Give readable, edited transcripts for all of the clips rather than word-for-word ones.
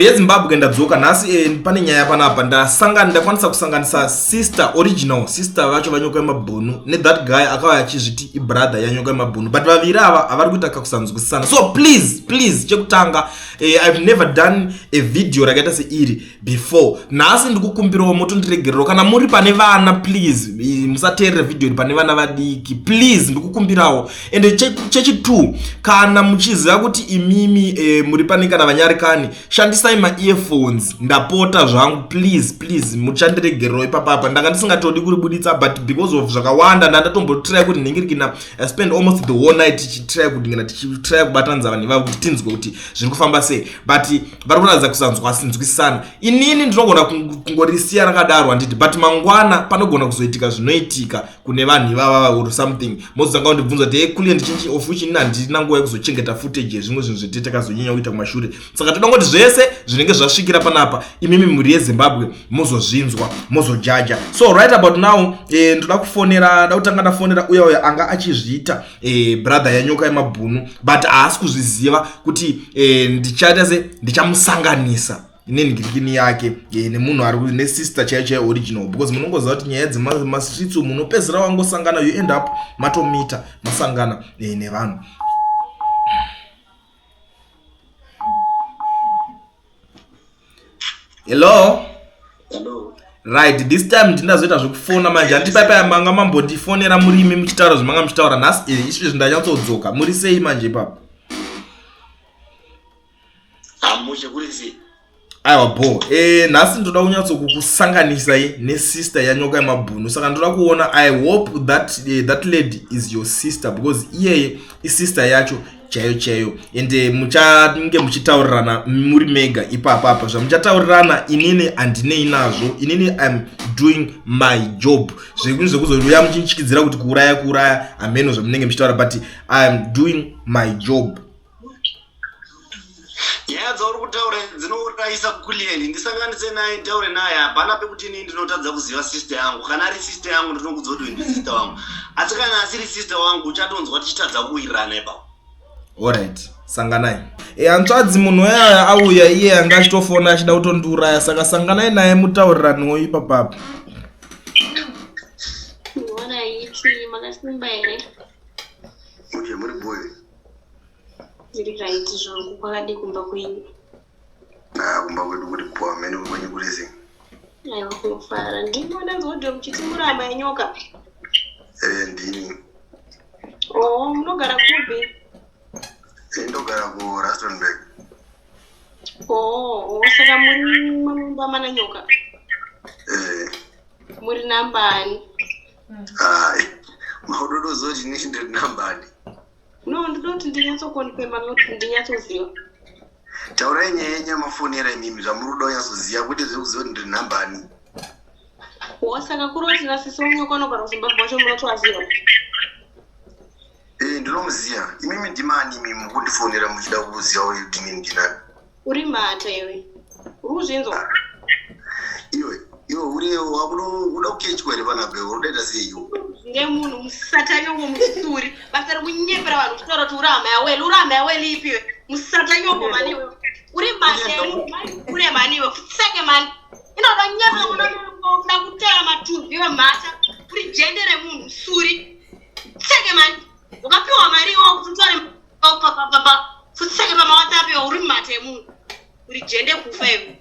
Yezimbabwe ndadzoka nhasi eh, pane nyaya panapa ndasangana ndakwanisa kusanganisa sister original sister vacho vanyoka yemabhunu nethat guy akauya achizviti ibrother yanyoka yemabhunu but vaviri ava havari kuita kakusanzwisisana so please please chekutanga eh, ihave never done a video rakaita seiri before nhasi ndikukumbirawo motondiregererawo kana muri pane vana please musateerera video iri pane vana vadiki please ndikukumbirawo ende chechi2 kana muchiziva kuti imimi e, muri pane kana vanyarikani shandisai maearphones ndapota zvangu please please muchandiregererawo ipapapa ndanga ndisingatodi kuribuditsa but because of zvakawanda ndandatombotry kuti nhingirikina i spend almost the whole night tichitry kudingana tichitry kubatanidza vanhu ivavo kuti tinzwe kuti zviri kufamba sei but vari kuratidza kusanzwisisana inini ndinogona kungorisiya rakadaro handiti but mangwana panogona kuzoitika zvinoitika kune vanhu ivava or something mozotanga kundibvunza kuti ekulie ndichinchi of which inini handina nguva yekuzochengeta footage yezvimwe zvinhu zvete takazonyanya kuita kumashure saka toda kungoti zvese zvinenge zvasvikira panapa imimi mhuri yezimbabwe mozozvinzwa mozojaja so right about now eh, ndoda kufonera da kutanga ndafonera uya uya anga achizviita eh, brother yanyoka yemabhunu but haasi kuzviziva kuti eh, ndichaita se ndichamusanganisa nenhingirikini yake eh, nemunhu ari nesister chaiyo chaiyo original because munongoziva kuti nyaya dzemastreets umu unopedzisira wangosangana you end up matomita masangana eh, nevanhu hello hello right this time ndindazoita zvekufona manje hanti paipaya manga mambondifonera murimi muchitaura zvamanga muchitaura nhasi eh, izvezvi ndanyatsodzoka muri sei manje ipapo hamushe kuri sei aiwa bo e, nhasi ndoda kunyatsokukusanganisai nesister yanyoka yemabhunu saka ndoda kuona i hope that, uh, that lady is your sister because iyeye isister yacho chaiyo chaiyo ende eh, muchange muchitaurirana muri mega ipapa apa zvamuchataurirana inini handinei nazvo inini im doing my job zvekuni zvekuzouya muchindichikidzira kuti kuuraya kuuraya hameno zvamunenge muchitaura but iam doing my job nyaya dzauri kutaura dzinourayisa kulieni ndisanganise naye nditaure naye hapana pekuti inini ndinotadza kuziva sister yangu kana ari sister yangu ndinokudza kuti ndi sister wangu asi kana asiri sister wangu uchatonzwa tichitadza kuwirirana ipapo Alright, sanganai. E, hanzvadzi munhu waya auya iye anga achitofona achida kutondiuraya saka sanganai naye mutauriraniwo ipapapa. Alright, makasimba here? Muje muri boy. Ndiri right zvangu kwakadii kumba kwenyu? Ah, kumba kwedu kuri poa mene kwenyu kuri sei? Aiwa kunofara. Ndimi wandanzwa kuti muchiti murama yenyoka. Eh, ndini. Oh, munogara kupi? Eh, ndogara ku Rustenburg. Oh, oh, saka muri mumba mana nyoka? Eh. Muri nambani? Ah, maudodozoti ini ndiri nambani. No, ndoda kuti ndinyatsokonfema not ndinyatsoziva. Taurai nyaya yenyu yamafonera imimi zvamuri kuda kunyatsoziva kwete zvekuziva kuti ndiri nhamba ani. Wo saka kuri kuti nasisi wanyoka anogara kuZimbabwe wacho munotovaziva? Eh, ndinomuziva. Imimi ndimani imimi mukundifonera muchida kuziva kuti inini ndinani? Uri mhata iwe. Uri kuzvinzwa? Iwe, iwe uri wakuda kukechwa here panapa iwe unodaita sei iwe? Nge munhu musatanyoko musuri. Basa rekunyepera vanhu uchitaura kuti uri hama yaweli, uri hama yaweli ipi iwe? Musatanyoko mani iwe. Uri mhata yemunhu, mani ure mani iwe. Futseke mani. Inoda nyepera kuda kuteya matumbi iwe mhata. Uri jende remunhu musuri. Futseke mani. Ukapiwa mari iwe kuti utore papapapa. Futseke pamawhatsapp iwe uri mhata yemunhu. Uri jende kufa iwe.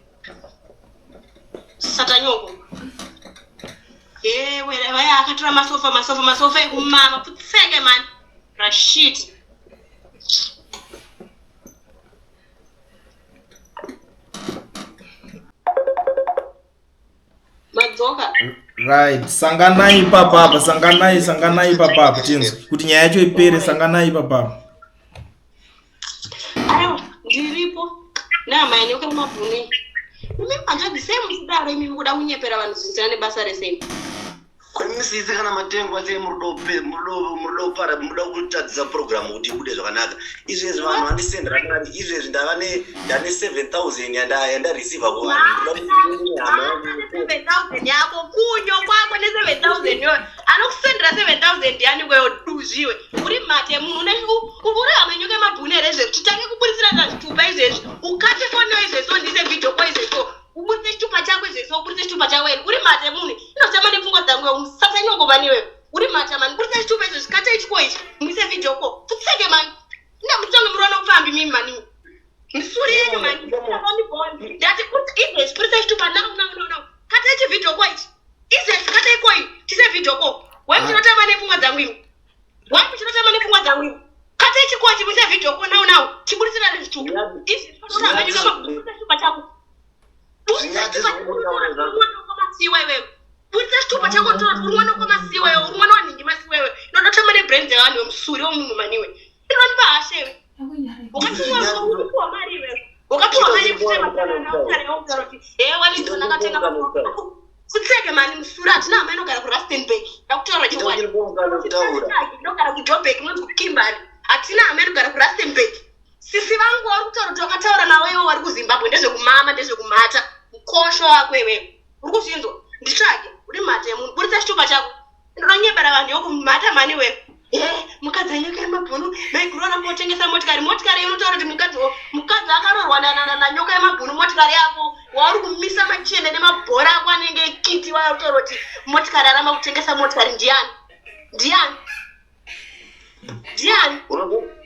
Satanyoko. Ewe vaya akatora masofa masofa masofa ekumama futseke mani. Rashid. Madzoka. Right, sanganai ipapapa, sanganai, sanganai ipapapa tinzwe kuti nyaya yacho ipere, sanganai ipapapa. Aiwa, ndiripo. Nehama yenyu kamabhuni. Imi hanzvadzi sei muchidaro imi mukuda kunyepera vanhu zvisina nebasa rese imi. Kwemi Imi sisi kana matengwa sei murudo murudo kutadzisa program kuti ibude zvakanaka. Izvezvi vanhu vandisendera mari, izvezvi ndava ne ndane 7000 yandareceiva kuvanhu. Ndoda kuti ndine hama yangu. 7000 yako kunyo kwako ne7000 yoyo anokusendera 7000 yani kweyo duzviwe uri mhate munhu uri hama nyoka yemabhunu here izvezvi titange kuburitsirana zvitupa izvezvi ukate foni yo izvezvi ndise video ko izvezvi uburitse chitupa chako izvezvi uburitse chitupa chako ere uri mhate munhu inotama nepfungwa dzangu iwe musatanyoko mani iwewe uri mhata mani buritsa chitupa izvezvi kata ichiko ichi muise video ko futseke mani ina mutonge muri vanopfambi mimi mani misuri yenyu mani ndati kuti izvezvi buritsa chitupa now now now now kata ichi video ko ichi izvezvi kata ikoi tise video ko wai muchinotama nepfungwa dzangu iwe wai muchinotama nepfungwa dzangu iwe kata ichi ko ichi muise video ko now now chiburitsira zvitupa izvezvi buritsa chitupa chako Zvinyadzi zvaunotaura zvako. masiwa iwewe buritsa chitupa chako tora uri mwana wako iwewe uri mwana wanhingi masiwa iwewe inodotama nebrain dzevanhu wemusuri wemunhu maniwe inonipa hasha iwe wakapiwa mari iwewe wakapiwa mari yekuti wellington akatenga futseke mani musuri hatina hama inogara kuRustenburg ndakutaura chokwadi kutaura. Inogara kuJoburg inonzi kuKimberley. Hatina hama inogara kuRustenburg. Sisi vangu vari kutaura kuti wakataura navo ivo vari kuZimbabwe ndezvekumama ndezvekumhata mukosho wako iwewe uri kuzvinzwa nditsvage uri mhata yemunhu buritsa chitupa chako ndinonyebera vanhu yokumhata mani iwewe e mukadzi anyoka yemabhunu maiguru arambotengesa motikari motikari inotaura kuti mukadzi mukadzi akaroorwa nanyoka yemabhunu motikari yako wauri kumisa machende nemabhora ako anenge ekiti wauri kutaura kuti motikari aramba kutengesa motikari ndiani ndiani ndiani?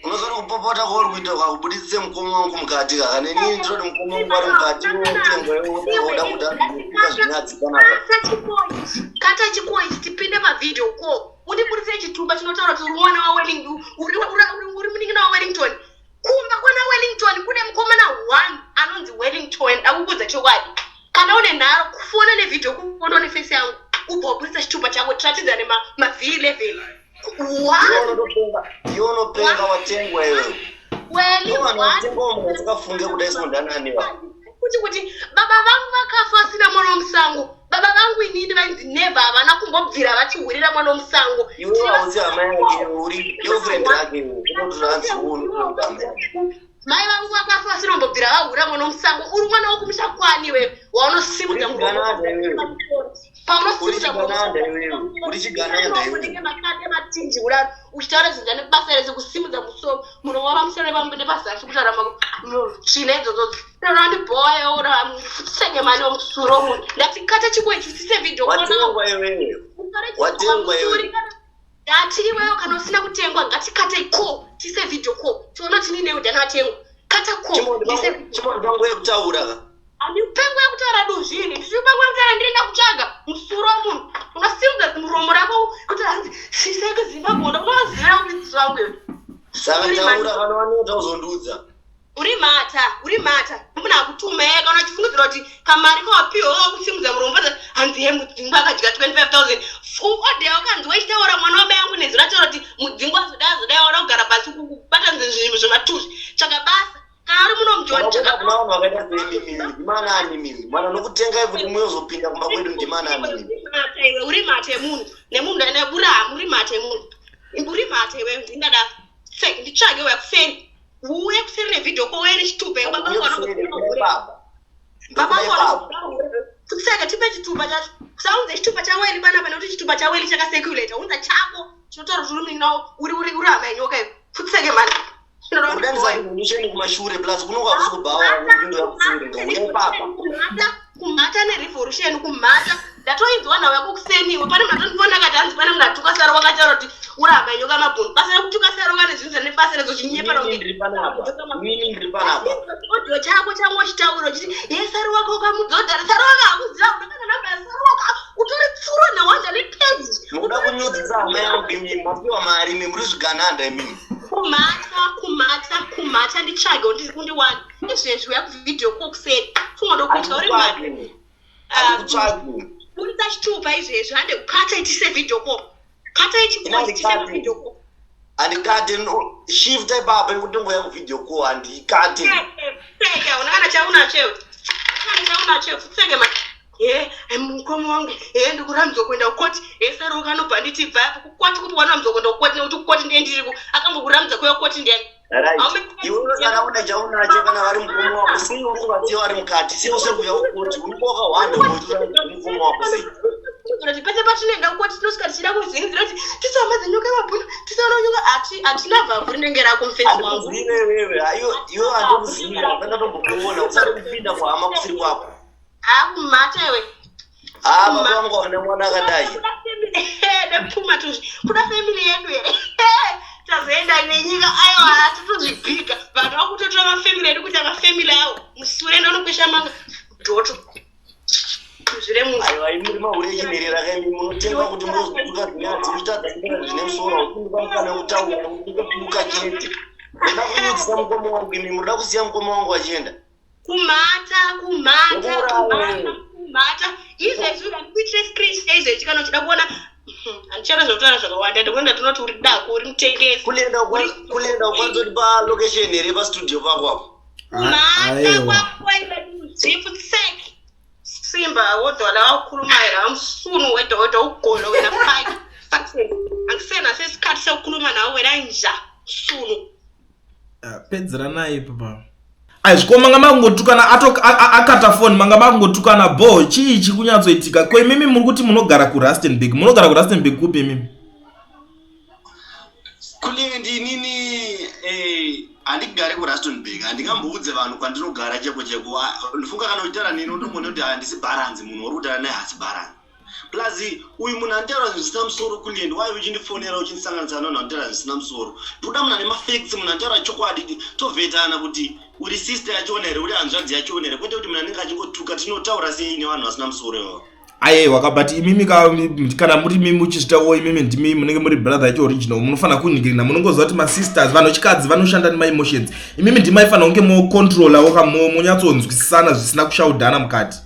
Unozoti kupopota kwauri kuita kwakubuditse mukoma wangu mukati kaka neni ndinoti mukoma wangu ari mukati wotengwa woda kuti akuita zvinyadzi panapa. Kata chikoi tipinde pavideo ko undiburitse chitupa chinotaura kuti uri mwana waWellington uri munin'ina waWellington. Kumba kwana Wellington kune mukomana one anonzi Wellington. Ndakukudza chokwadi kana une nharo kufona nevideo kuona neface yangu ubva waburitsa chitupa chako tiratidzane mav11. Iwe unopenga watengwa iwewe. Weli. Vanhu vatengwa munhu asikafunge kudai sondananiwa. Kuti baba vangu vakafa vasina mwana womusango. Baba vangu inini vainzi Never havana kumbobvira vachihurira mwana womusango. Iwe hausi hama yake, uri girlfriend yake iwe unotoranzi hama yake. Mai vangu vakafa vasina kumbobvira vahurira mwana womusango. Uri mwana wokumusha kwani iwewe waunosimudza Uri chigananda iwewe. paunosimudza Uri chigananda iwewe. Uri chigananda iwewe. unenge makate matinji kudaro uchitaura zvinhu nebasa rese kusimudza musoro muromo wapamusoro nepazasi kutaura tsvina idzodzo ndibhoya senge mani wemusoro munhu ndati kata chikwe chitsise video. Watengwa iwewe. Watengwa iwewe. Ndati iwewe kana usina kutengwa ngatikate ko tise video ko tiona kuti ninewe ndanatengwa kata ko ndise video. Chimondi yekutaura ka. Handipengo yekutaura duzvini ndichipengo yekutaura ndiri ndakutsvaga musoro wemunhu unosimudza muromo rako kuti hanzi sise kuZimbabwe unoziva kuti vangu iwe. Saka Uri taura kana wanota uzondiudza. Uri mhata uri mhata munhu akutumeka unachifungidzira kuti kamari kawapiwa wakusimudza muromo paza hanzi he mudzingu akadya 25 000 ode wakanzi wechitaura mwana wamai yangu nezwi rataura kuti mudzingu azoda azodai wada kugara pasi kubata zvinhu zvematuzvi tsvaka basa kana uri muno mujoni. Unobuda Tsvaka kuna vanhu vakaita seimimi ndimanani mimi mwana nokutengai kuti muyozopinda kumba kwedu ndimanani mimi? Mhata iwe uri mhata yemunhu nemunhu neburahamu uri mhata yemunhu uri mhata iwe ndingada nditsvage uya kuseri uye kuseri nevideo ko uye nechitupa baba vangu vanokuura baba vangu vanokutseka tipe chitupa chacho usaunze chitupa chaweli panapa nekuti chitupa chaweli chakacirculata unza chako chinotaura kuti uri munin'ina uri hama yenyoka iwe futseke mani. Kudanisa revolution kumashure plus kunoka kusi kubhawa ndoya kuseri ndokuda ipapa. Kumhata nerevolution kumhata ndatoinzwa nhau yako kuseniwe pane munhu atondifona akati hanzi pane munhu atuka saro wakataura kuti uri hama yenyoka mabhunu basa rekutuka saro kane zvinhu zvane basa rezo chinyepa. Inini ndiri panapa, inini ndiri panapa. Audio chako changu uchitaura uchiti ye saro wako ukamudzodhara saro wako hakuziva unakana namba yasaro wako utori tsuro nehwanja nepeji. Munoda kunyudzisa hama yangu imimi mapiwa mari imi muri zvigananda imimi. Kumhata kumhata kumhata nditsvage undiwane izvezvi uya kuvideo ko kuseri funga uri mhata. Handikutsvagi. Buritsa chitupa izvezvi hande kukata itise video ko kata ichiko itise video ko. Handikate shifta ipapa yekuti ngoya kuvideo call handikate. Seke hauna kana chaunacho iwe kana chaunacho futseke ma. He, mukoma wangu, he, ndikurambidzwa kuenda kukoti. He, saruka anobva nditi bva apo kukoti kuti wanorambidzwa kuenda kukoti nekuti kukoti ndiye ndiriko. Akambokurambidza kuuya kukoti ndiani? Right. Iwe kana une chaunacho kana vari mukoma wako sei uri kuvasiya vari mukati sei usiri kuuya kukoti unenge wakahwanda mukoma wako sei? Kuti pese patinoenda kukoti tinosvika tichida kuzvinzira kuti tisaoma dzenyoka yemabhunu tisaona nyoka hatina vhavhu rinenge rako mufesi wangu. Handikuzive wewe, iwe handikuzive, handakatombokuona usati kupinda kuhama kusiri kwako. Hakumhata iwe. Ah, baba vangu vane mwana akadai. Nepfuma tuzvi. Kuda family yedu here? Tazoenda nenyika aiwa hatitozvibhiga. Vanhu vakutotora mafamily edu kuita mafamily awo. Musure ndonokwesha manga dhoto. Tuzvire munhu. Aiwa imi muri mahure echinherera kaimi munotenga kuti muzotuka zvinyadzi muchitadza kuita zvine musoro muchimupa mukana wekutaura nekutuka chete. Munoda kunyudzisa mukoma wangu imi munoda kusiya mukoma wangu achienda. Kumhata kumhata kumhata kumhata izvezvi ndikuitire screen share izvezvi kana uchida kuona handichada zvekutaura zvakawanda ndikuenda tinoti uri dako uri mutengesi Kulenda kulenda ukwanzoti pa location here pa studio pako apo. Kumhata kwako iwe tsek simba wodwa la wakhulumayo la msunu wedwa wedwa ugolo wena fake fuck angisenaso isikhathi sokukhuluma nawe wena nja msunu. Ah, pedzeranai papa aizvi ko manga makungotukana akata foni manga makungotukana bho chii chiri kunyatsoitika ko imimi muri kuti munogara kurustenburg munogara kurustenburg kupi imimi kule ndinini eh, handigare kurustenburg handingamboudze vanhu kwandinogara cheko cheko ah, ndifunga kana uchitaura neni unotombona kuti handisi bharanzi munhu uri kutaura naye haasi bharanzi plus uyu munhu anotaura zvinhu zvisina musoro kulend why uchindifonera uchindisanganisa nevanhu vanotaura zvisina musoro ndikuda munhu ane mafacts munhu anotaura chokwadi tovhetana kuti uri sister yachona here uri hanzvadzi yachona here kwete kuti munhu anenge achingotuka tinotaura sei nevanhu vasina musoro ivavo ayewa ka but imimi ka kana muri mimi muchizvitawo imimi ndimi munenge muri brother yacho original munofanira kunhingirina munongoziva kuti masisters vanhu vechikadzi vanoshanda nemaemotions imimi ndimaifanira kunge mocontrolawo ka monyatsonzwisisana zvisina kushaudhana mukati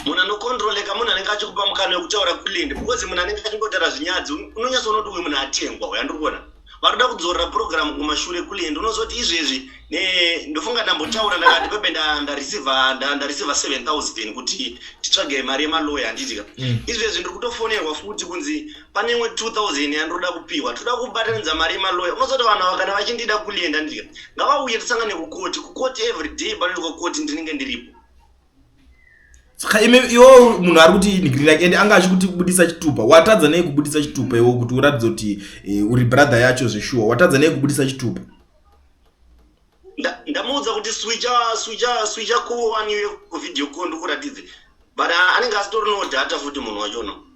munhu anokontroleka munhu anenge achikupa mukana wekutaura kulend because munhu anenge achingotaura zvinyadzi unonyatsoona kuti uyu munhu atengwa uyu andiri kuona varikuda kudzorera program kumashure kulend unozoti izvezvi ndofunga ndambotaura ndakati pepe ndareceiva ndareceiva 7000 kuti titsvage mari yemaloya handitika mm. izvezvi ndiri kutofonerwa futi kunzi pane imwe 2000 yandiroda kupiwa toda kubatanidza mari yemaloya unozoti vanhu ava kana vachindida kulend handitika ngavauye tisangane kukoti kukoti everyday panoitwa koti ndinenge ndiripo saka ime iwo munhu ari kuti nigiri like ende anga achikuti kubudisa chitupa watadza nei kubudisa chitupa iwo kuti uratidze kuti eh, uri brother yacho zveshuwa watadza nei kubudisa chitupa ndamuudza kuti switcha switcha switcha call one iwe kuvideo call ndikuratidze but ah, anenge asitori no data futi munhu wacho no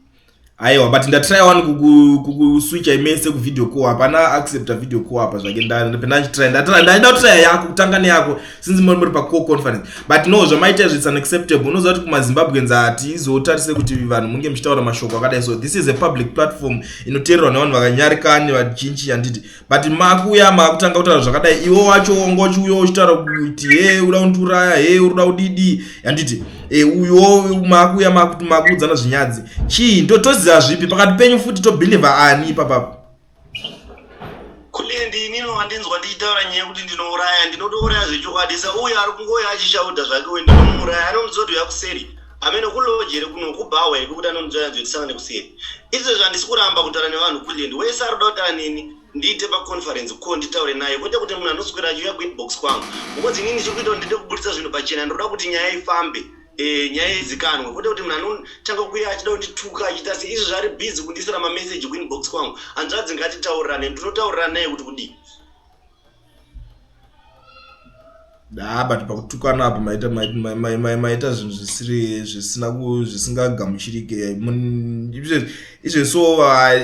aiwa but ndatry wani kukuswitcha imese kuvideo call hapana accepta video call apa zvake ndachitry ndaida kutrya yako kutanga neyako since muri muri pacall conference but no zvamaita izvi its unacceptable unoziva kuti kumazimbabweans hatizotarise kuti vanhu munge muchitaura mashoko akadai so this is a public platform inoteererwa nevanhu vakanyarikani vazhinji handiti but makuya makutanga kutaura zvakadai iwe wacho wanga uchiuya uchitaura kuti he uda kundiuraya he uri kuda kudidi handiti e, uyo makuya makuudzana zvinyadzi chii ndotoziva zvipi pakati penyu futi tobhilivha ani ipapapo kule ndini wandinzwa ndichitaura nyaya yekuti ndinouraya ndinotouraya zvechokwadi sa uyo ari kungouya achishaudha zvake uyo ndinomuuraya anomuziva kuti uya kuseri amene kuloji here kuno kubhawa here kwekuti anondidzvanya nzve tisangane kuseri izvezvi handisi kuramba kutaura nevanhu kulend wese ari kuda kutaura neni ndiite paconference call nditaure naye kwete kuti munhu anoswera achiuya kuinbox kwangu because inini chiri kuita kuti ndide kuburitsa zvinhu pachena ndinoda kuti nyaya ifambe e, nyaya izikanwe kwete kuti munhu anotanga kuuya achida kundituka achiita sei izvi zvari busy kundiisira mameseji kuinbox kwangu hanzvadzi ngatitaurirane ndinotaurirana naye kuti kudii haa but pakutukana apo maita maita zvinhu zvisiri zvisina zvisingagamuchirike izvezvi so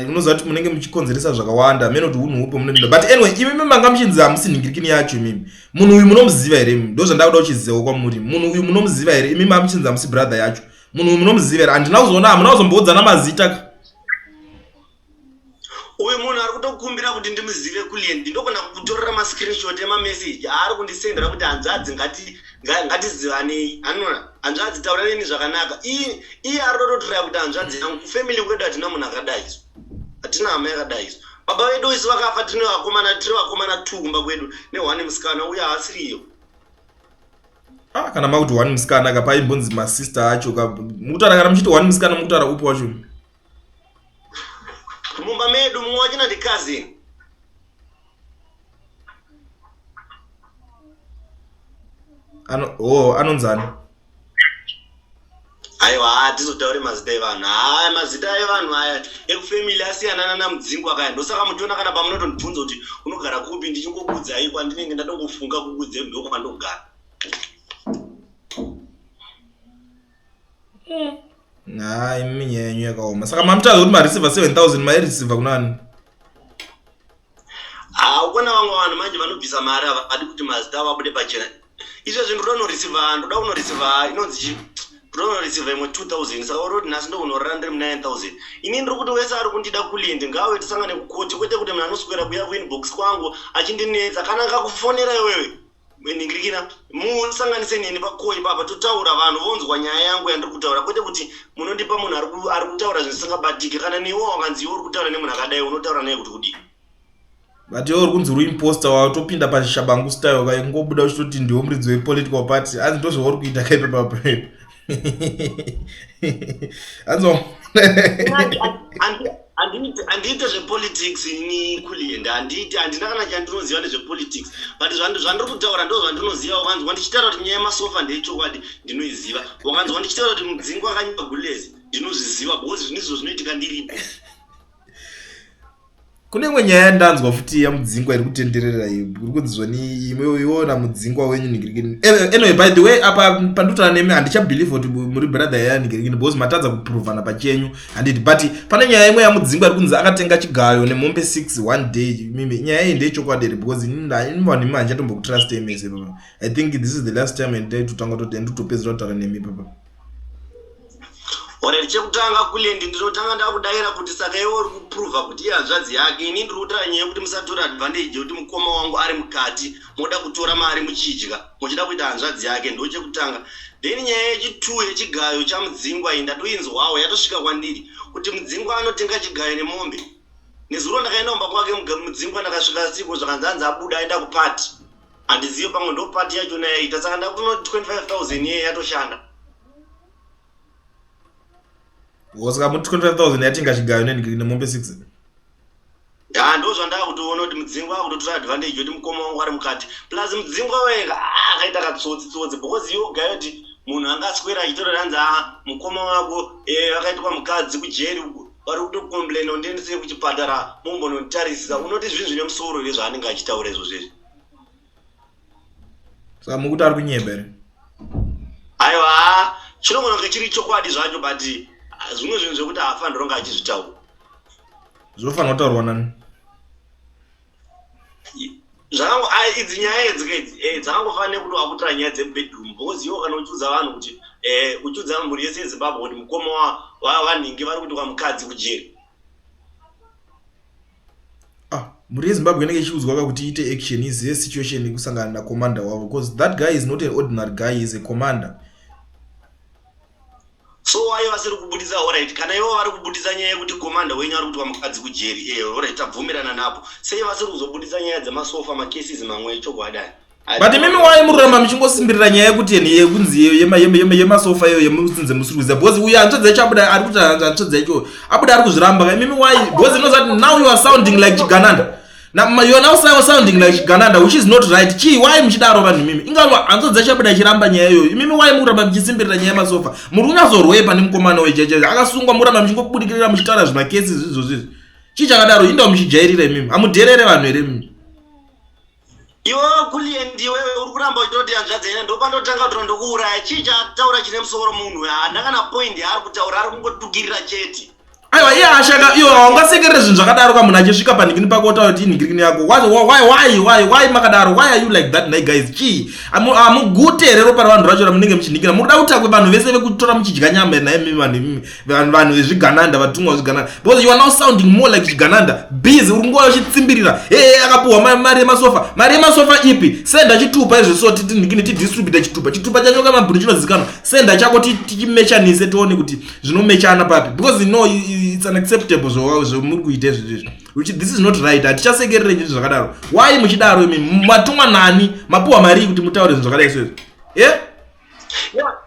unoziva kuti munenge muchikonzeresa zvakawanda mene kuti unhu upi munenge but anyway imimi manga muchinzi hamusi nhingirikini yacho imimi munhu uyu munomuziva here imi ndozvandakuda kuchizivawo kwamuri munhu uyu munomuziva here imimi mamuchinzi hamusi brother yacho munhu uyu munomuziva here handina kuzoona hamuna kuzomboudzana mazita ka Uyu munhu ari kutokumbira kuti ndimuzive Kulliant ndinogona kukutorera mascreenshot emamessage aari kundisendera kuti hanzvadzi ngati ngatizivanei anona hanzvadzi taura neni zvakanaka iye ari kutototraya kuti hanzvadzi yangu kufamily kwedu hatina munhu akadai isu hatina hama yakadai isu baba vedu isu vakafa tine vakomana tiri vakomana two kumba kwedu nehwane musikana uye haasiriyo. Ah, kana makuti one musikana ka paimbonzi masister acho ka mukutaura kana muchiti one musikana mukutaura upi wacho? Mumba medu mumwe wachona ndi cousin. Ano oh anonzani? Aiwa hatizotauri mazita evanhu. Haa mazita evanhu aya ekufamily asiyana nana Mudzingwa kaya. Ndosaka muchiona kana pamunotondibvunza kuti unogara kupi ndichingokuudzai kwandinenge ndatongofunga kukuudzai ndokwandogara. Haa imi nyaya yenyu yakaoma. Saka mamutaura kuti mareceiver 7000 maireceiver kunani? Haa ukona vamwe vanhu manje vanobvisa mari havadi kuti mazita avo abude pachena. Izvezvi ndoda kunoreceiver ndoda kunoreceiver inonzi chii? Ndoda kunoreceiver imwe 2000 saka uri kuti nhasi ndokunorara ndiri mu 9000. Ini ndiri kuti wese ari kundida kulindi ngaauye tisangane kukoti kwete kuti munhu anoswera kuuya kuinbox kwangu achindinetsa kana akakufonera iwewe Ningirikina, musanganise neni pakoyi ipapa totaura vanhu vonzwa nyaya yangu yandiri kutaura kwete kuti munondipa munhu ari kutaura zvinhu zvisingabatike kana newe wakanzi iwe uri kutaura nemunhu akadai unotaura naye kuti kudii. But iwe uri kunzi uri imposter watopinda pashabangu style kai kungobuda uchitoti ndiwe muridzi wepolitical party hanzi ndozvauri kuita kai pepapa hanzi Handiite zvepolitics ini Kulliant, handiite, handina kana chandinoziva nezvepolitics but zvandiri kutaura ndo zvandinoziva. Wakanzwa ndichitaura kuti nyaya yemasofa ndeyechokwadi, ndinoiziva. Wakanzwa ndichitaura kuti Mudzingo akanyima gulezi, ndinozviziva because zvinhu izvo zvinoitika ndiripo. Kune imwe nyaya yandanzwa futi yamudzingwa iri kutenderera iyi uri kunzi zvoni imwe iwona mudzingwa wenyu nigirikini. Anyway, by the way apa pandikutaura nemi handichabelieve kuti muri brother yaya nigirikini because matadza kuprovana pachenyu handiti but pane nyaya imwe yamudzingwa iri kunzi akatenga chigayo nemombe 6 one day mimi nyaya iyi ndeyechokwadi here because ini vanhu imi handichatombokutrust mese papa i think this is the last time and totanga toti nditopedzera kutaura nemi papa. Alright, chekutanga Kulliant ndinotanga ndakudaira kuti saka iwe uri kuprova kuti ihanzvadzi yake. Ini ndiri kutaura nyaya yekuti musatora advantage yekuti mukoma wangu ari mukati moda kutora mari muchidya muchida kuita hanzvadzi yake ndochekutanga. Then nyaya yechi2 yechigayo chaMudzingwa iyi ndatoinzwawo yatosvika kwandiri kuti Mudzingwa anotenga chigayo nemombe. Nezuro ndakaenda kumba kwake Mudzingwa ndakasvika asiko zvakanzi hanzi abuda aenda kuparty. Handizive pamwe ndo party yachona yaita saka ndakutonoti 25000 iye yatoshanda. Saka mu 25000 yatenga chigayo nemombe 6. Ya ndo zvandakutoona kuti Mudzingwa akutotora advantage yekuti mukoma wangu ari mukati. Plus Mudzingwa wega akaita katsotsi tsotsi because iwe ugaye kuti munhu angaswera achitora hanzi ah mukoma wako eh akaitwa mukadzi kujeri uko vari kutokomplaina undiendesei kuchipatara mumbononditarisisa unoti zvinhu zvine musoro here zvaanenge achitaura izvozvo izvi. Saka mukuti ari kunyeba here? Aiwa chinogona kunge chiri chokwadi zvacho but zvimwe zvinhu zvekuti haafanirwa kunge achizvitaura. Zvinofanirwa kutaurwa nani? Zvakango idzi nyaya idzi ka idzi eh, dzakangofanira nekuti wakutora nyaya dzemubedroom because iwo kana uchiudza vanhu kuti eh, uchiudza mhuri yese yeZimbabwe kuti mukoma wavanhingi vari kuti kwamukadzi kujeri. Ah, mhuri yeZimbabwe inenge ichiudzwa ka kuti iite action izive situation yekusangana nacommander wavo because that guy is not an ordinary guy, he is a commander. So why vasiri kubudisa alright kana ivo vari kubudisa nyaya yekuti commander wenyu ari kuitwa mukadzi kujeri eh alright tabvumirana napo sei vasiri kuzobudisa nyaya dzemasofa macases mamwe echokwadi aya. But imimi why muramba muchingosimbirira nyaya yekuti yeni yekunzi yemasofa iyo yemusinze musiri kuziva because uyo hanzvadzi yacho abuda ari kuti hanzvadzi yacho abuda ari kuzviramba ka imimi why because inoziva kuti now you are sounding like chigananda. Now, you are now sounding like chigananda which is not right. Chii why muchidaro vanhu imimi? Inga hanzvadzi yacho abuda ichiramba nyaya iyoyo. Imimi why muramba muchisimbirira nyaya yemasofa? Muri kunyatsorwepa nemukomana wejeje akasungwa muramba muchingobudikirira muchitaura zvimakesi izvozvo izvi. Chii chakadaro? Indawo muchijairira imimi. Hamudherere vanhu here imimi? Iwewe Kulliant iwewe uri kuramba uchitoti hanzvadzi ene ndopandotanga kuti ndokuuraya chii chaataura chine musoro munhu haana kana point yaari kutaura ari kungotukirira chete. Aiwa iye ashaka iwe haungasekerere zvinhu zvakadaro ka munhu achisvika panhingini pako otaura kuti inhingirikini yako why why why why why makadaro why are you like that nhai guys chii hamugute here ropa ravanhu racho ramunenge muchinhingira muri kuda kutakwe vanhu vese vekutora muchidya nyama here nhai mimi vanhu imimi vanhu vanhu vezvigananda vatumwa vezvigananda because you are now sounding more like chigananda busy uri kungoya uchitsimbirira hey akapuhwa mari yemasofa mari yemasofa ipi senda chitupa izvi so titinhikini tidistribute chitupa chitupa chacho kamabhunu chinozikanwa senda chako tichimechanise tione kuti zvinomechana papi because no it's unacceptable zvomuri kuita izvi izvi which this is not right hatichasekerere zvinhu zvakadaro why muchidaro imi matumwa nani mapuhwa marii kuti mutaure zvinhu zvakadai so izvi yeah?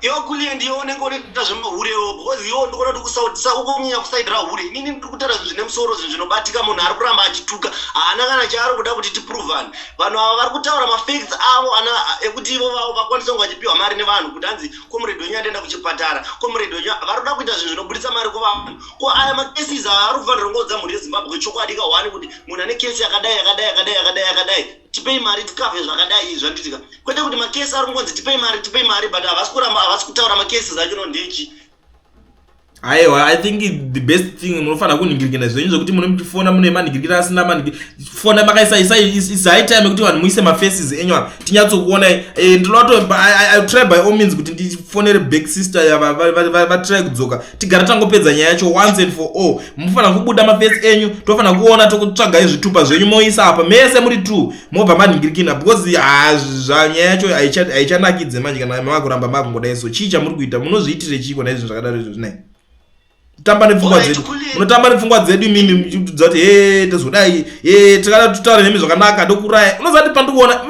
Iwe kulie ndiwe unenge unoita zvemahurewo because iwe ndikuona kuti kusautisa ukunyanya kusaidira hure. Inini ndiri kutaura zvinhu zvine musoro, zvinhu zvinobatika. Munhu ari kuramba achituka haana kana chaari kuda kuti tiprovane. Vanhu ava vari kutaura mafacts avo ana ekuti ivo vavo vakwanise kunge vachipiwa mari nevanhu kuti hanzi comrade wenyu andienda kuchipatara, comrade wenyu vari kuda kuita zvinhu zvinobuditsa mari kuvanhu. Ko aya macases aya ari kufanira kungoudza mhuri yeZimbabwe chokwadi ka one kuti munhu ane case yakadai yakadai yakadai yakadai yakadai tipei mari tikavhe zvakadai izvi zvanditika kwete kuti makesi ari kungonzi tipei mari tipei mari but havasi kuramba havasi kutaura macases acho no ndechi. Aiwa, I think the best thing munofanira kunhingirikina zvenyu zvekuti mune muchifona mune manhingirikira asina manhingirikira makaisa isai is high time yekuti vanhu muise mafaces enyu apa tinyatsokuona. Ndinoda to I try by all means kuti ndifonere back sister vatry kudzoka tigara tangopedza nyaya yacho once and for all. Munofanira kubuda maface enyu, tofanira kuona, tokutsvagai zvitupa zvenyu moisa apa mese muri two mobva manhingirikina because nyaya yacho haichanakidze manje kana makuramba makungodai. So chii chamuri kuita? Munozviitire chiiko naizvo zvakadaro izvo zvinai tamba nepfungwa dzedu? Munotamba nepfungwa dzedu imimi muchitudza kuti he tozodai, he tikada tutaure nemi zvakanaka ndokuraya. Unoziva kuti pandikuona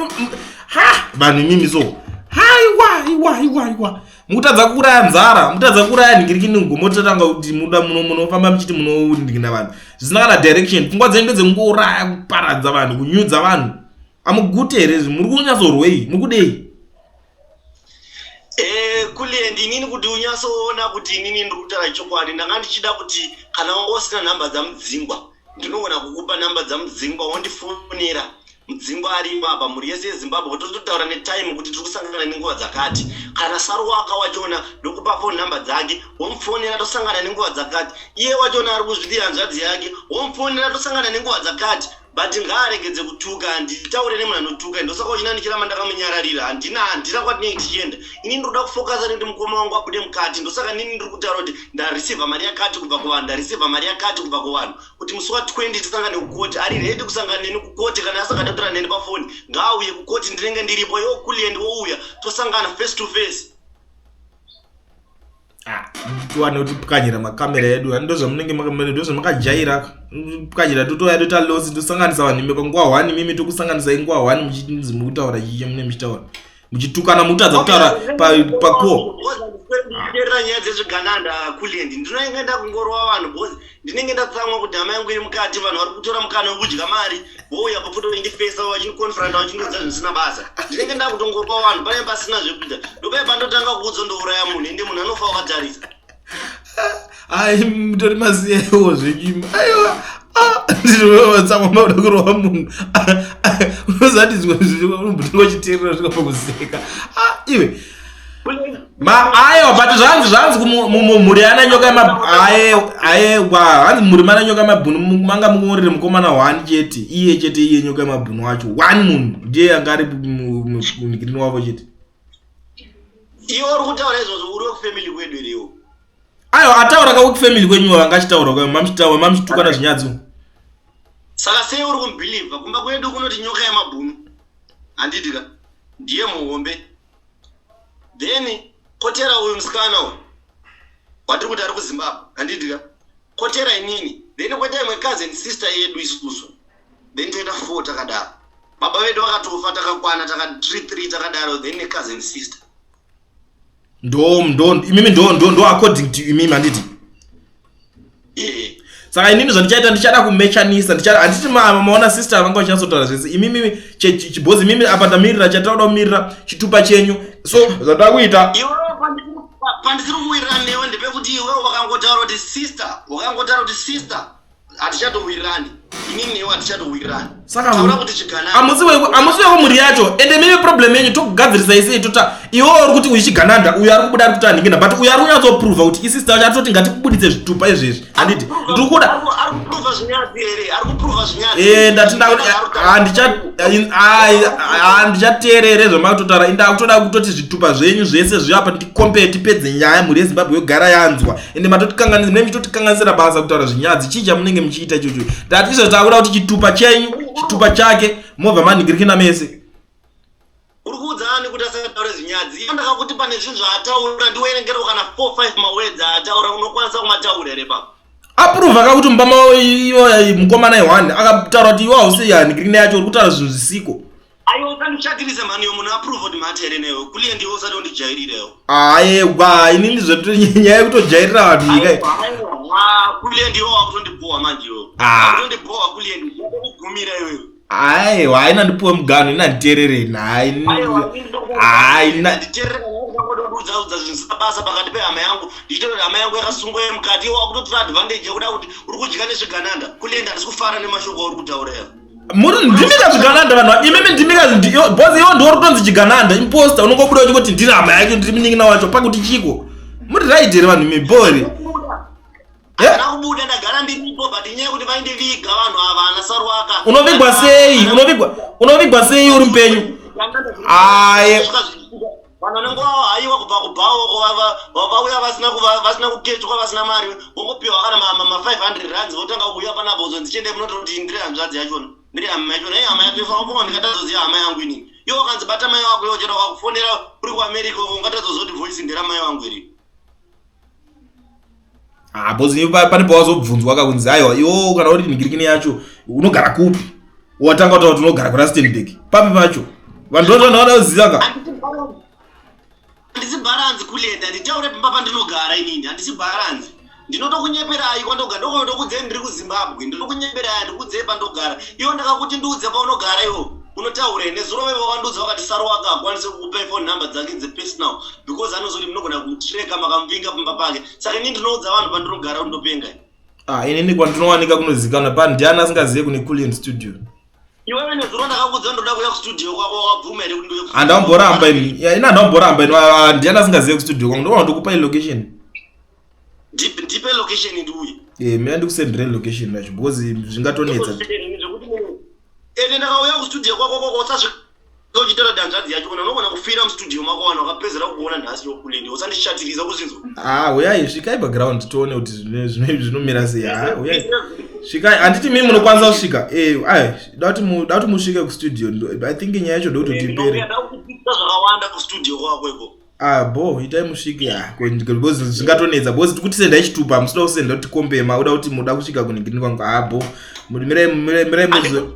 ha vanhu imimi so haiwa iwa iwa iwa mukutadza kuuraya nzara, mukutadza kuuraya nhingirikini gomototanga kuti muda munofamba muchiti munonhingina vanhu zvisina kana direction. Pfungwa dzenyu ndedzekungouraya, kuparadza vanhu, kunyudza vanhu. Amugute here? Muri kunyatsorwei? Muri kudei? Kulie ndinini kuti unyatsoona kuti inini ndiri kutaura chokwadi. Ndanga ndichida kuti kana wanga usina nhamba dzaMudzingwa, ndinogona kukupa nhamba dzaMudzingwa wondifonera. Mudzingwa arimo apa, mhuri yese yeZimbabwe tototaura netime kuti tiri kusangana nenguva dzakati. Kana Saruwaka wachona ndokupa phone number dzake womufonera tosangana nenguva dzakati. Iye wachona ari kuzviti hanzvadzi yake womufonera tosangana nenguva dzakati, but ngaaregedze kutuka. Handitaure nemunhu anotuka, ndosaka uchina ndichiramba ndakamunyararira. Handina kwatinenge tichienda. Ini ndinoda kufocusa nekuti mukoma wangu abude mukati. Ndosaka nini ndiri kutaura kuti ndareceiva mari yakati kubva kuvanhu, ndareceiva mari yakati kubva kuvanhu kuti musi wa20 tisangane kukoti. Ari ready kusangana neni kukoti. Kana asangada kutaura neni pafoni, ngaauye kukoti, ndinenge ndiripo. Iwo Kulient wouya tosangana face to face. Tiwane kuti pwanyira makamera edu, ndozvamunenge ndozvamakajaira pwanyira. Totouya toita loss, tosanganisa vanhu ime panguva one. Imimi tokusanganisai nguva one muchinzi muri kutaura chichi mune muchitaura muchitukana, mukutadza kutaura pako. Terera nyaya dzezvigananda, Kulient. Ndinenge ndakungorova vanhu because ndinenge ndatsamwa kuti hama yangu iri mukati. Vanhu vari kutora mukana wekudya mari, vouya pafoto vachindifesa, vachindiconfronta, vachindiudza zvisina basa. Ndinenge ndakutongorova vanhu pane pasina zvekuita. Ndopai pandotanga kuudza ndouraya munhu, ende munhu anofa wakatarisa. Ai, mutori maziyawo zvenyu. Aiwa, ndinovatsamwa makuda kurova munhu. Unozati zvimwe zvinhu uchiteerera svika pakuseka iwe. Aiwa, but zvanzi mhuri yana Nyoka, aiwa, hanzi mhuri mana Nyoka Mabhunu manga mungorire mukomana one chete, iye chete, iye Nyoka Mabhunu wacho. One munhu ndiye anga ari mugirini wavo chete. Iwe uri kutaura izvozvo uri wekufamily kwedu here iwo? Aiwa, ataura ka wekufamily kwenyu anga achitaura ka mamuchitaura mamuchitukana zvinyadzi. Saka sei uri kumubhilivha? Kumba kwedu kunoti Nyoka Yemabhunu, handiti ka? Ndiye muhombe. Then kotera uyu musikana uyu watiri kuti ari kuZimbabwe, handiti ka? Kotera inini, then kweta imwe cousin sister yedu isusu, then toita four takadaro. Baba vedu vakatofa takakwana taka 3 3 takadaro, then necousin sister. Ndo imimi ndo according to imimi, handiti? Eh. Saka inini zvandichaita, ndichada kumechanisa. Handiti maona sister vanga vachinatsotaura zvese? Imimi chibhozi imimi apa ndamirira chatauda kumirira chitupa chenyu. So zvandada kuita Iwe pandisiri kuwirirana newe ndepekuti iwe wakangotaura kuti sister, wakangotaura kuti sister, hatichatowirirani. Inini newe hatichatowirirani. Saka taura kuti chigananda. Hamusi wekumhuri yacho. Ende mimi problem yenyu tokugadzirisa isei? Tota iwe uri kuti uyu chigananda, uyu ari kubuda ari kuti anhingina, but uyu ari kunyatsoprova kuti isister wacho atoti ngatikubuditse zvitupa izvezvi, handiti? Ndiri kuda Ari kuprova zvinyadzi here? Ari kuprova zvinyadzi? Ndati handichateerere zvamakutotaura. Indakutoda kutoti zvitupa zvenyu zvese zviapa ticompare, tipedze nyaya, mhuri yeZimbabwe yogara yanzwa. Ende matotikanganisa, munenge muchitotikanganisira basa kutaura zvinyadzi. Chii chamunenge muchiita ichocho? Ndati izvo takuda kuti chitupa chenyu, chitupa chake, mobva manhingirikina mese. Uri kuudza ani kuti asataure zvinyadzi? Iye ndakakuti pane zvinhu zvaataura ndiwerengerewo kana 4 5 mawords aataura. Unokwanisa kumataura here baba? Aprova kakuti mumba iwo mukomana i1 akataura kuti iwe hausi hanhingirikina yacho, uri kutaura zvinhu zvisiko. Aiwa, usandishatirise mhani yo. Munhu approve kuti mhati here newe kuliye ndiwe usati undijairirewo. Aiwa, inini zveto nyaya yekutojairira vanhu nyika. Kuliye ndiwe wakutondibowa manje iwe. Ah. Wakutondibowa kuliye, ndikugumira iwewe. Aiwa, haina ndipuwe mugano, ina nditeerereni. Hai, Hai, nditeerera zvinhu zvisina basa pakati pehama yangu, ndichitaura kuti hama yangu yakasungwa mukati, iwe wakutotora advantage yekuda kuti uri kudya nezvigananda. Kulienda, handisi kufara nemashoko auri kutaura ya. Muri ndimika zvigananda vanhu imimi, ndimika bhozi iwo ndiwo rutonzi chigananda, imposter. Unongobuda uchingoti ndiri hama yacho, ndiri munin'ina wacho, pakuti chiko muri right here vanhu mibori? Handina kubuda, ndagara ndiripo, but inyaya yekuti vaindiviga vanhu ava ana Sarwaka. Unovigwa sei? Unovigwa sei uri mupenyu? Aye. Vanhu vanenge haiwa kubva kubhawo vauya vasina kukechwa, vasina mari, vongopiwa kana ma500 rands, votanga kuuya panapa uzonzi chiendai munototi ndiri hanzvadzi yachona, ndiri hama yachona. Ei, hama yacho ifanira ndikatazoziva hama yangu inini. Iwe wakanzi bata mai wako, iwe chero wakakufonera uri kuAmerica uko, ungatazozoti voice nderamai vangu iri? Ah, bhozi pane pawazobvunzwa kakunzi aiwa, iwo kana uri nhingirikini yacho unogara kupi, watanga kutaura kuti unogara kuRustenburg, papi pacho? Vanhu ndo vanoda kuziva ka. Handisi bharanzi kulenda, nditaure pamba pandinogara inini. Handisi bharanzi, ndinotokunyeperai kwandogara. Ndokudzei ndiri kuZimbabwe, ndinokunyeperai, handikudzei pandogara. Iwo ndakakuti ndiudze paunogara, iwo unotaure. Nezuro veve wakandiudza wakati Sarwaka akwanise kukupai phone number dzake dzepersonal because anozoti munogona kumutreka makamuvinga pamba pake. Saka inini ndinoudza vanhu pandinogara, undopenga? Ah, inini kwandinowanika kunozikanwa pa ndiani asingazive kune Culian Studio? Iwewe, nezuro ndakakudza ndoda kuuya kustudio kwako, wakabvuma here kuti ndiuye kustudio? Handamboramba ini. Ya, ini handamboramba ini. Ah, ndiani asingazive kustudio kwangu? Ndogona kutokupai location. Ndipe location ndiuye. Eh, mina ndikusendere location yacho because zvingatonetsa. Ende ndakauya kustudio kwako kwako, usasvika uchitora danzvadzi yacho kana unogona kufira mustudio mako, vanhu vakapedzera kukuona nhasi yokulendi. Usandishatirisa, kuzvinzwa? Ah, uyai, svikai paground tione kuti zvinomira sei. Ah, uyai, svikai. Handiti mii munokwanisa kusvika? Eh, ai, da kuti musvike kustudio. I think nyaya yacho ndokuti ipere. Ndakudzidzisa zvakawanda kustudio kwako iko. Ah, bo itai musvike. Ah, because zvingatonetsa, because tikuti sendai chitupa, musida kusenda kuti kombema uda kuti muda kusvika kuningini kwangu. Ah, bo mirai, mirai, mirai muzo.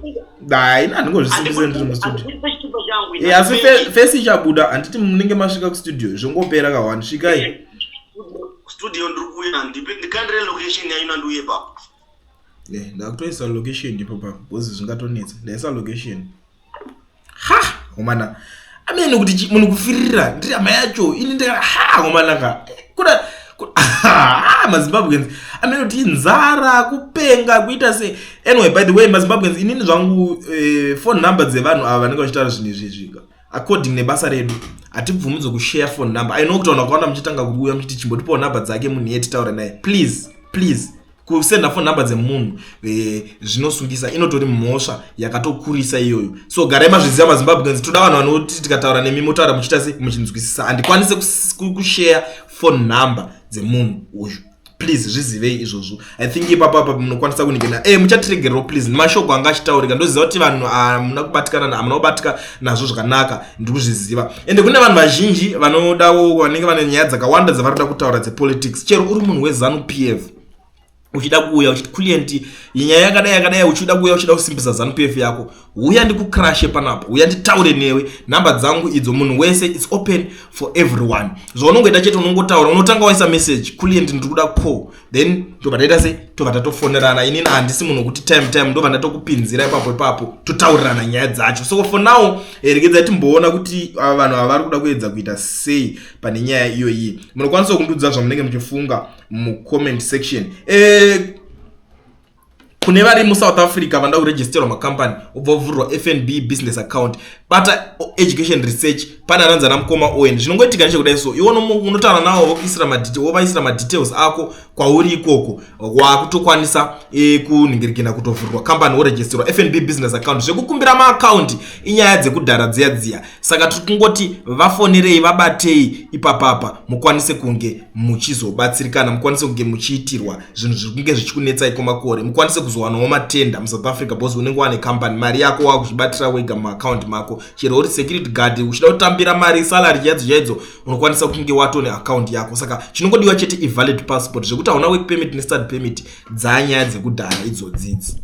Hai, ina handingozvisimbise ndiri mustudio. Chitupa changu. Eh, asi fesi ichabuda, handiti munenge masvika kustudio, zvongopera kawani. Svikai. Studio ndiri kuuya, ndikandire location yacho, ndiuye papo. Eh, ndakutoisa location ipo papo because zvingatonetsa. Ndaisa location. Ha, omana, amene kuti munhu kufirira ndiri hama yacho ini ndika ha, omanaka kuda maZimbabweans amene kuti inzara, kupenga, kuita sei. Anyway, by the way, maZimbabweans, inini zvangu phone number dzevanhu ava vanenge vachitaura zvinhu izvi, according nebasa redu hatibvumidzwe kushare phone number. I know kuti vanhu vakawanda muchitanga kuuya muchiti chimbotipawo number dzake munhu iye titaura naye. Please, please, kusenda phone number dzemunhu zvinosungisa, inotori mhosva yakatokurisa iyoyo. So garai mazviziva, maZimbabweans. Toda vanhu vanoti tikataura nemi motaura muchiita se muchinzwisisa. Handikwanise kushare phone number dzemunhu uyu. Please, zvizivei izvozvo. I think ipapo apa munokwanisa kuningina. Muchatiregererawo please nemashoko anga achitaurika. Ndoziva kuti vanhu hamuna kubatikana, hamuna kubatika nazvo zvakanaka, ndiri kuzviziva. Ende kune vanhu vazhinji vanodawo, vanenge vane nyaya dzakawanda dzavari kuda kutaura dzepolitics. Chero uri munhu weZANU PF uchida kuuya uchiti client nyaya yakadai yakadai, uchida kuuya uchida kusimbisa ZANU PF yako, uya ndikukrashe panapa, uya nditaure newe. Nhamba dzangu idzo, munhu wese, it's open for everyone. Zvaunongoita chete, unongotaura, unotanga waisa message, "Client, ndiri kuda call," then tobva taita sei, tobva tatofonerana. Inini handisi munhu wekuti time time, ndobva ndatokupinzira ipapo ipapo, totaurirana nyaya dzacho. So for now, regedzai timboona kuti ava vanhu ava vari kuda kuedza kuita sei pane nyaya iyoyi. Munokwanisa kundiudza zvamunenge muchifunga mucomment section. Kune vari muSouth Africa vanoda kuregisterwa makambani, ubva wavhurirwa FNB business account, bata Education Research pane ananzi ana mukoma Owen. Zvinongoitika nechekudai, so iwe unotaura navo, vokuisira wovaisira madetails ako kwauri ikoko, wakutokwanisa kunhingirikina kutovhurirwa kambani, woregisterwa FNB business account. Zvekukumbira maakaunti inyaya dzekudhara dziya dziya. Saka tiri kungoti vafonerei, vabatei ipapapa, mukwanise kunge muchizobatsirikana, mukwanise kunge muchiitirwa zvinhu zviri kunge zvichikunetsai kwemakore, mukwanise kuzowanawo matenda muSouth Africa, because unenge wane kambani, mari yako wakuchibatira wega muakaunti mako. Chero uri security guard uchida kutambira mari, salary chaidzo chaidzo, unokwanisa kunge watone akaunti yako. Saka chinongodiwa chete ivalid passport. Zvekuti hauna work permit nestudy permit, dzanyaya dzekudhara idzodzidzi.